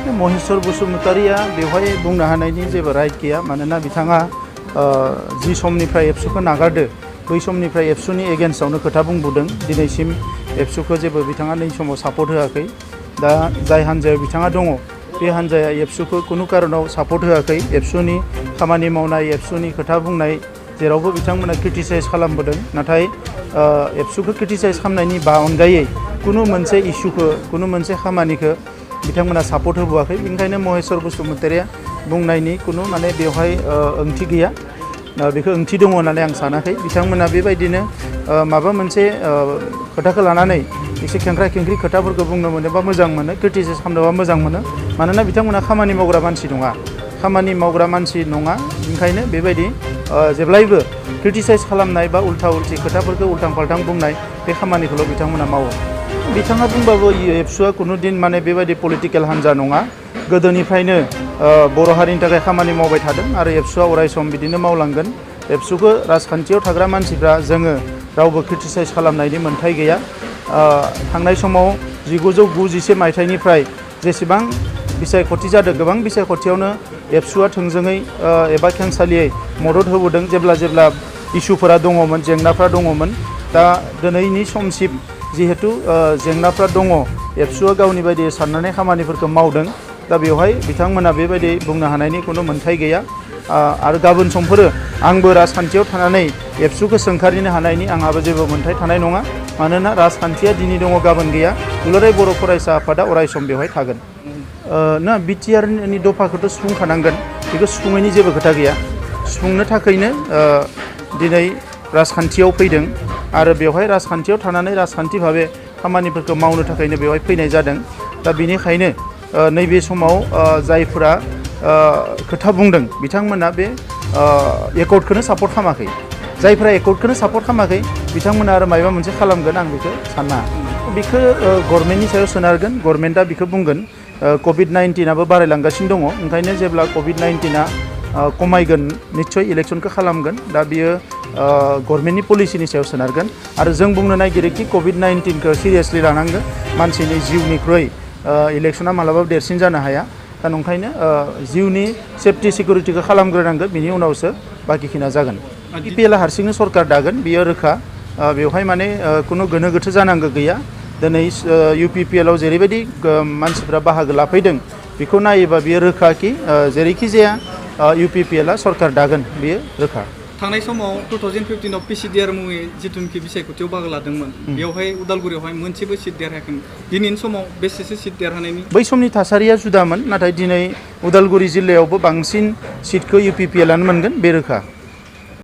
महेश्वर बसुमतारिया बेवहाय बुंनो हानायनि जेबो राइट गैया मानोना बिथाङा जि समनिफ्राय एबसुखौ नागारदो बै समनिफ्राय एबसुनि एगेन्स्टआवनो खोथा बुंबोदों दिनैसिम एबसुखौ जेबो बिथाङा नै समाव सापर्ट होआखै दा जाय हान्जायाव बिथाङा दङ बे हान्जाया एबसुखौ कुनु कारनाव सापर्ट होआखै एबसुनि खामानि मावनाय एबसुनि खोथा बुंनाय जेरावबो बिथांमोना क्रिटिसाइज खालामबोदों नाथाय एबसुखौ क्रिटिसाइज खालामनायनि अनगायै कुनु मोनसे इस्युखौ कुनु मोनसे खामानिखौ बिथांमोना सापर्ट होबोआखै बेनिखायनो महेश्वर बसुमतारिया बुंनायनि कुनु माने बेवहाय ओंथि गैया बेखौ ओंथि दङ होननानै आं सानाखै बिथांमोना बेबायदिनो माबा मोनसे खोथाखौ लानानै एसे खेंख्रा खेंख्रि खोथाफोरखौ बुंनो मोनोबा मोजां मोनो क्रिटिसाइज खालामनोबा मोजां मोनो मानोना बिथांमोना खामानि मावग्रा मानसि नङा ओंखायनो बेबायदि जेब्लायबो क्रिटिसाइज खालामनाय बा उल्था उल्थि खोथाफोरखौ उल्थां फाल्थां बुंनाय बे खामानिखौल' बिथांमोना मावो बिथाङा बुंबाबो एबसुआ कुनु दिन माने बेबायदि पलिटिकेल हान्जा नङा गोदोनिफ्रायनो बर' हारिनि थाखाय खामानि मावबाय थादों आरो एबसुआ अरायसम बिदिनो मावलांगोन एबसुखौ राजखान्थियाव थाग्रा मानसिफ्रा जोङो रावबो क्रिटिसाइज खालामनायनि मोन्थाय गैया थांनाय समाव 1991 मायथाइनिफ्राय जेसेबां बिसायख'थि जादों गोबां बिसायख'थियावनो एबसुआ थोंजोङै एबा खेंसालियै मदद होबोदों जेब्ला इस्युफोरा दङमोन जेंनाफ्रा दङमोन दा दिनैनि समसिम जिहेतु जेंनाफ्रा दङ एबसुआ गावनि बायदि साननानै खामानिफोरखौ मावदों दा बेवहाय बिथांमोना बेबायदि बुंनो हानायनि कुनु मोन्थाय गैया आरो गाबोन समफोरो आंबो राजखान्थियाव थानानै एबसुखौ सोंखारिनो हानायनि आंहाबो जेबो मोन्थाय थानाय नङा मानोना राजखान्थिया दिनै दङ गाबोन गैया दुलाराय बर' फरायसा आफादा अरायसम बेवहाय थागोन ना बिटिआरनि दफाखौथ' सुफुंखानांगोन बेखौ सुफुङैनि जेबो खोथा गैया सुफुंनो थाखायनो दिनै राजखान्थियाव फैदों आरो बेवहाय राजखान्थियाव थानानै राजखान्थि भाबे खामानिफोरखौ मावनो थाखायनो बेवहाय फैनाय जादों दा बेनिखायनो नैबे समाव जायफोरा खोथा बुंदों बिथांमोना बे एकर्डखौनो सापर्ट खालामाखै जायफोरा एकर्डखौनो सापर्ट खालामाखै बिथांमोना आरो माबा मोनसे खालामगोन आं बेखौ साना बेखौ गभर्नमेन्टनि सायाव सोनारगोन गभर्नमेन्टआ बेखौ बुंगोन COVID-19आबो बारायलांगासिनो दङ ओंखायनो जेब्ला COVID-19आ खमायगोन निश्चय इलेक्सनखौ खालामगोन दा बियो गभर्नमेन्टनि पलिसिनि सायाव सोनारगोन आरो जों बुंनो नागिरोखि COVID-19खौ सिरियासलि लानांगोन मानसिनि जिउनिख्रुइ इलेक्सना मालाबाबो देरसिन जानो हाया दा नंखायनो जिउनि सेफटि सिकिउरिटिखौ खालामग्रोनांगोन बिनि उनावसो बाखिखिना जागोन इपिएलआ हारसिंनो सरकार दागोन बियो रोखा बेवहाय माने कुनु गोनो गोथो जानांगौ गैया दिनै UPPLआव जेरैबायदि मानसिफ्रा बाहागो लाफैदों बेखौ नायोबा बियो रोखा कि जेरैखि जाया UPPLआ सरकार दागोन बियो रोखा थांनाय समाव 2015आव PCDR मुङै जिथुनिखि बिसायख'थियाव बाहागो लादोंमोन बेवहाय उदालगुरियावहाय मोनसेबो सिट देरहायाखैमोन दिनैनि समाव बेसेसो सिट देरहानायनि बै समनि थासारिया जुदामोन नाथाय दिनै उदालगुरि जिल्लायावबो बांसिन सिटखौ UPPLआनो मोनगोन बे रोखा